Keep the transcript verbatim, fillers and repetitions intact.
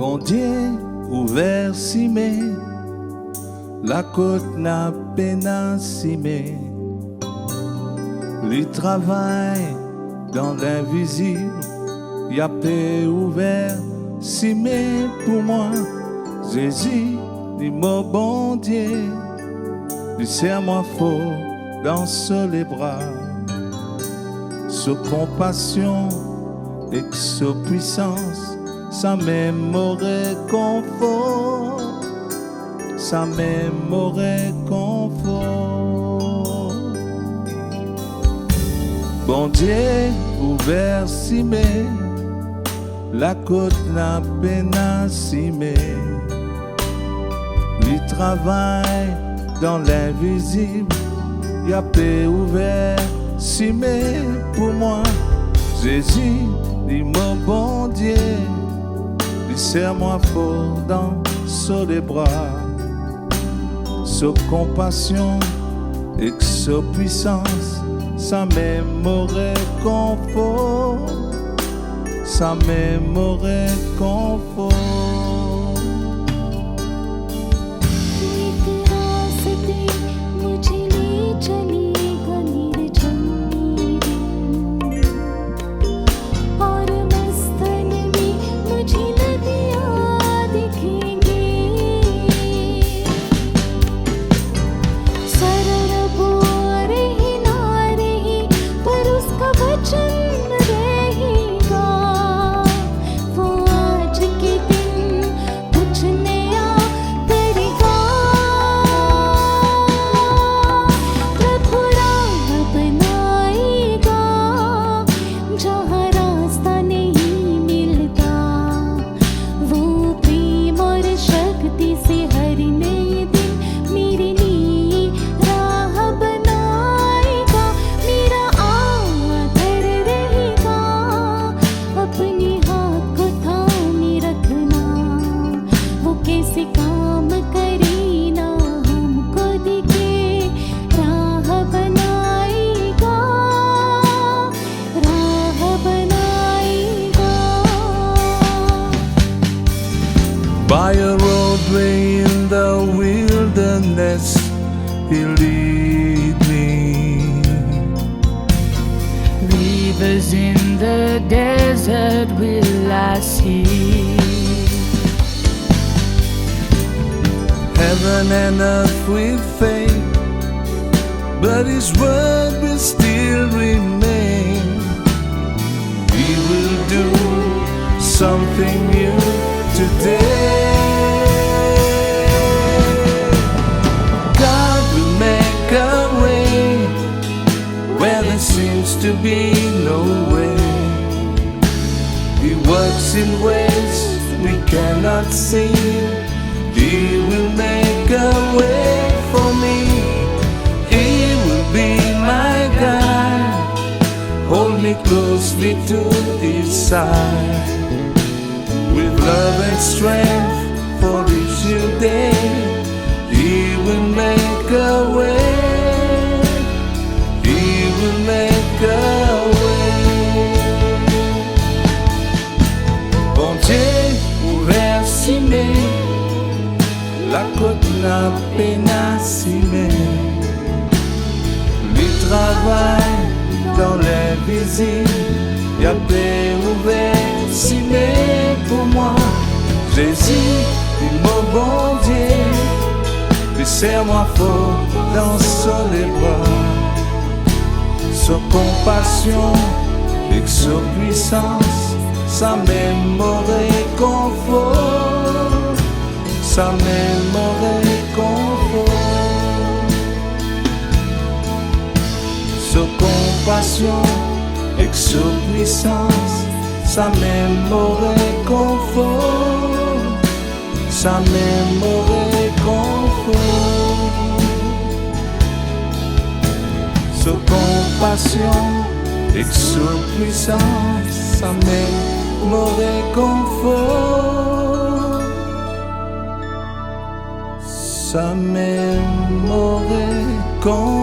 Bondie ouver sime, la kot ena pena sime. Li travay dan linvizib, li ape ouver sime pou mwa. Zezi, li mo Bondie, li ser mwa for dan so lebra. So konpasion ek so pwisans, samem mo rekonfor, samem mo rekonfor. Bondie ouver sime, la kot ena pena sime. Li travay dan linvizib, li ape ouver sime pou mwa. Zezi, li mo Bondie, li ser mwa for dan so lebra. So konpasion ek so pwisans, samem mo rekonfor, samem mo rekonfor. और मस्तन में मुझे नदियाँ दिखेंगी। सरल बोल रही ना रही, पर उसका वचन रहेगा। वो आज के दिन कुछ नया करेगा। प्रभु राह बनाएगा, जहाँ रास्ता नहीं मिलता। वो प्रेम और शक्ति से हर नए दिन मेरे लिए राह बनाएगा। मेरा आदर रहेगा, अपने हाथ को थामे रखना। वो कैसे काम करे ना हमको दिखे, राह बनाएगा, राह बनाएगा। By a roadway in the wilderness, he'll lead me. Rivers in the desert will I see. Heaven and earth will fade, but his word will still remain. He will do something new today. God will make a way where there seems to be no way. He works in ways we cannot see. He will make a way for me. He will be my guide. Hold me closely to his side. With love and strength for each new day, he will make a way. He will make a way. Bondie ouver sime, la kot ena pena sime. Li travay dan linvizib, li ape ouver sime pou mwa. Zezi, li mo Bondie, li ser mwa for dan so lebra. So konpasion ek so pwisans, samem mo rekonfor, samem mo rekonfor. So konpasion ek so pwisans, samem mo rekonfor, samem mo rekonfor. So konpasion ek so pwisans, samem mo rekonfor, samem mo rekonfor.